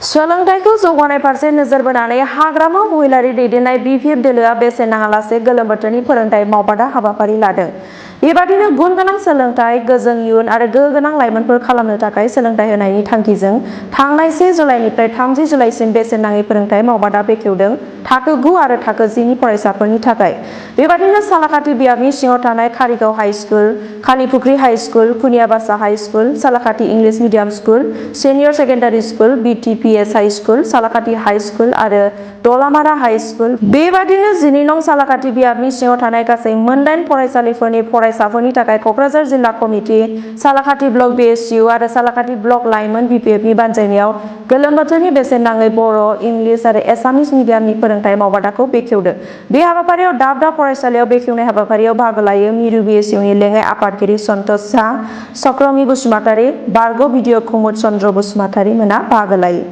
सोलोंथाइखौ जौगानाय फारसे नोजोर बोनानै हाग्रामा महिलारि दैदेननाय बिपिएफ दोलोआ बेसेन नाङालासे गोलोम बोथोरनि फोरोंथाइ मावबादा हाबाफारि लादों। बेबादिनो गुन गोनां सोलोंथाइ, गोजों इयुन आरो गोहो गोनां लाइमोनफोर खालामनो थाखाय सोलोंथाइ होनायनि थांखिजों थांनाय 1 जुलाइनिफ्राय 30 जुलाइसिम बेसेन नाङै फोरोंथाइ मावबादा बेखेवदों थाखो 9 आरो थाखो 10 नि फरायसाफोरनि थाखाय। बेबादिनो सालाकाथि बियाबनि सिङाव थानाय कारिगाव high school, Khalifukhri high school, Khuniabasa high school, Salakati English medium school, senior secondary school, BTPS high school, Salakati high school आरो दलामारा हाइ स्कुल। बेबादिनो 12 नं सालाकाथि बियाबनि सिङाव थानाय गासै मोन 8 फरायसालिफोरनि फरायसाफोरनि थाखाय कक्राझार जिल्ला कमिटि, सालाकाथि ब्लक बिएसइउ आरो सालाकाथि ब्लक लाइमोन बिपिएफनि बानजायनायाव गोलोम बोथोरनि बेसेन नाङै बर', इंलिश आरो एसामिस मिडियामनि फोरोंथाइ मावबादाखौ बेखेवदों। बे हाबाफारियाव दाब दाब फरायसालियाव बेखेवनाय हाबाफारियाव बाहागो लायो मिरु बिएसइउनि लेङाइ आफादगिरि सन्तोष झा, चक्रमि बसुमतारी, बारग' भिडिअ कुमुद चन्द्र बसुमतारी मोना बाहागो लायो।